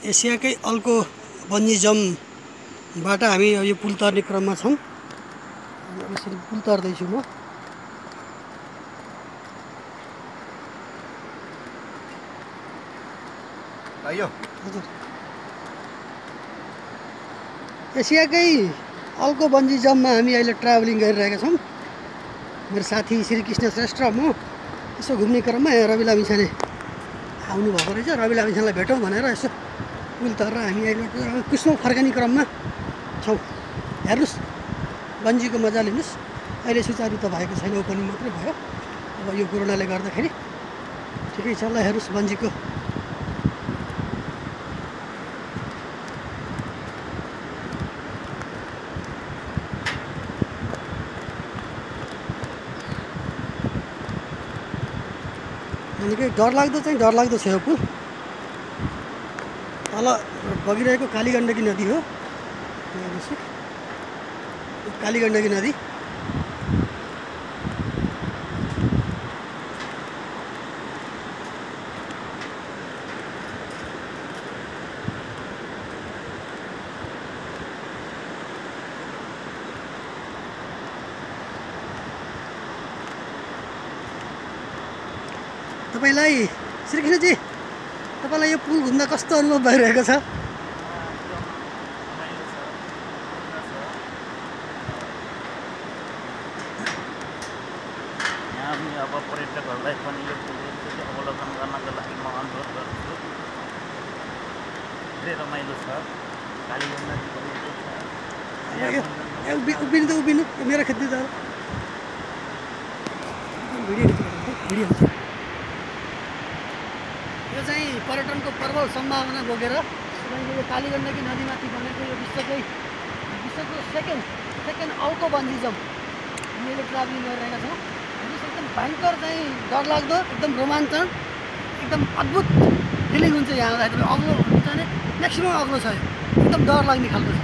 एसियाकै अर्को बन्जी जम्पबाट हामी यो पुल तर्ने क्रममा छौँ। यसरी पुल तर्दैछु म। हजुर, एसियाकै अर्को बन्जी जम्पमा हामी अहिले ट्राभलिङ गरिरहेका छौँ। मेरो साथी श्रीकृष्ण श्रेष्ठ र म यसो घुम्ने क्रममा यहाँ रवि लामिछाने आउनु भएको रहेछ। रवि लामिछानेलाई भेटौँ भनेर यसो पुल तरेर हामी अहिले कुस्मो फर्कने क्रममा छौँ। हेर्नुहोस्, बन्जीको मजा लिनुहोस्। अहिले सुचारू त भएको छैन, ओपनिङ मात्रै भयो। अब यो कोरोनाले गर्दाखेरि ठिकै छ। ल हेर्नुहोस् बन्जीको निकै डरलाग्दो चाहिँ डरलाग्दो छ यो पुल। तल बगिरहेको कालीगण्डकी नदी हो। कालीगण्डकी नदी तपाईलाई श्रीकृष्णजी, तपाईँलाई यो पुल घुम्दा कस्तो अनुभव भइरहेको छ? अब पर्यटकहरूलाई पनि यो पुलको अवलोकन गर्नको लागि म अनुरोध गर्छु। धेरै रमाइलो छ। कालीगण्डकी उभिनु त उभिनु, मेरो खेत्नु त भिडियो। यो चाहिँ पर्यटनको प्रबल सम्भावना बोकेर यो कालीगण्डकी नदीमाथि बनेको यो विश्वको सेकेन्ड अर्को बन्जी जम्प हामी अहिले ट्राभलिङ गरिरहेका छौँ। एकदम भयङ्कर चाहिँ डरलाग्दो, एकदम रोमाञ्चन, एकदम अद्भुत फिलिङ हुन्छ यहाँ आउँदाखेरि। अग्लो हुन्छ भने म्याक्सिमम अग्लो छ, एकदम डर लाग्ने खालको छ।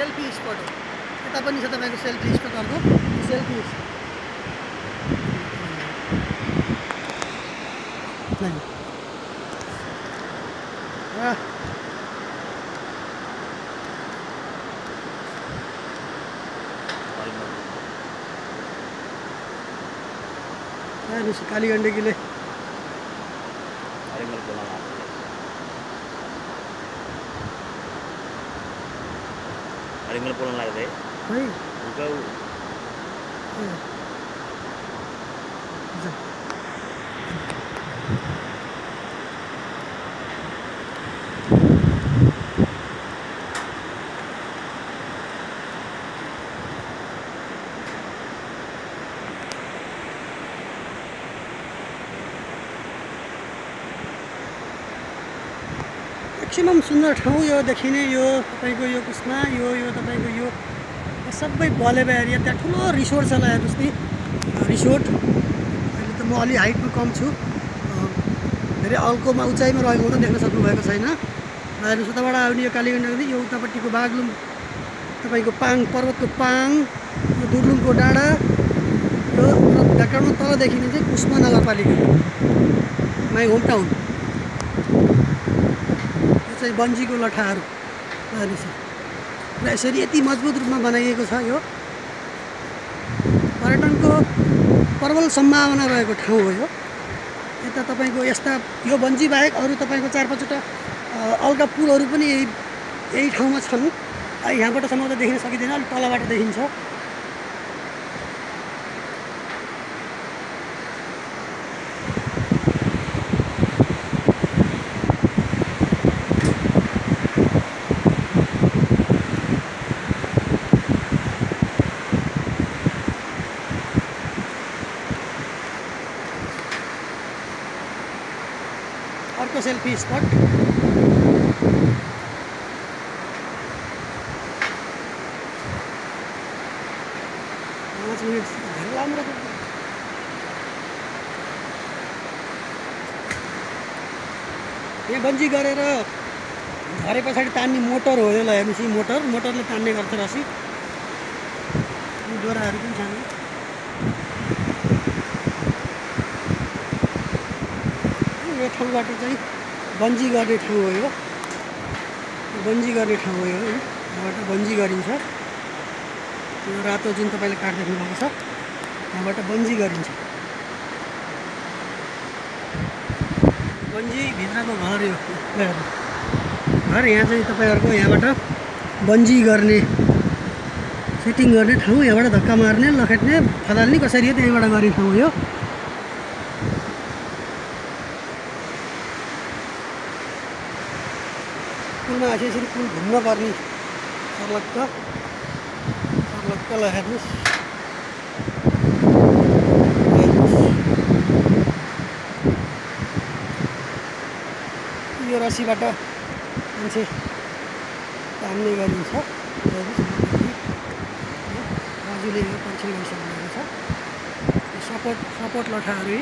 सेल्फी स्पट हो। यता पनि छ तपाईँको सेल्फी स्पटहरूको सेल्फी कालीगण्डकीले हरिमल पुल लाग्दै है। म्याक्सिमम सुन्दर ठाउँ यो देखिने। यो तपाईँको यो उसमा यो तपाईँको यो सबै बलेबा एरिया। त्यहाँ ठुलो रिसोर्ट छ। हेर्नुहोस् नि रिसोर्ट। अहिले त म अलि हाइटमा कम छु, धेरै अल्कोमा उचाइमा रहेको त देख्न सक्नुभएको छैन। र हेर्नुहोस् उताबाट आउने यो कालीगण्डकी, यो उतापट्टिको बागलुङ, तपाईँको पाङ पर्वतको पाङ, यो दुर्लुङको डाँडा, यो ब्याकग्राउन्डमा तल देखिने चाहिँ कुस्मा नगरपालिका, माई होम टाउन। चाहिँ बन्जीको लठाहरू हेर्नुहोस् र यसरी यति मजबुत रूपमा बनाइएको छ। यो पर्यटनको प्रबल सम्भावना रहेको ठाउँ हो। यो यता तपाईँको यस्ता यो बन्जी बाहेक अरू तपाईँको 4-5वटा अल्का पुलहरू पनि यही ठाउँमा छन्। यहाँबाट सम्म त देखिन सकिँदैन, अलिक तलबाट देखिन्छ। Photo selfie spot. 5 मिनट धेरै लामो रहेछ। यहाँ बन्जी गरेर झरे पछाडि तान्ने मोटर हो यो। ल हेर्नुहोस्, यी मोटरले तान्ने गर्छ रसी। डोराहरू पनि छन्। यो ठाउँबाट चाहिँ बन्जी गर्ने ठाउँ हो। यो बन्जी गर्ने ठाउँ हो। यहाँबाट बन्जी गरिन्छ। यो रातो जुन तपाईँले काठ देख्नु भएको छ, यहाँबाट बन्जी गरिन्छ। बन्जी भित्रको घर यो घर। यहाँ चाहिँ तपाईँहरूको यहाँबाट बन्जी गर्ने सेटिङ गर्ने ठाउँ। यहाँबाट धक्का मार्ने, लखेट्ने, फदाल्ने कसरी हो त्यहीँबाट गर्ने ठाउँ हो यो। पुलमा आएपछि यसरी पुल घुम्न पर्ने सर्लक्क ल हेर्नुहोस्। यो रसीबाट मान्छे तान्ने गरिन्छ। बाजुले यो पन्छी गरिसक्नु भएको छ। सपोर्ट लठाहरू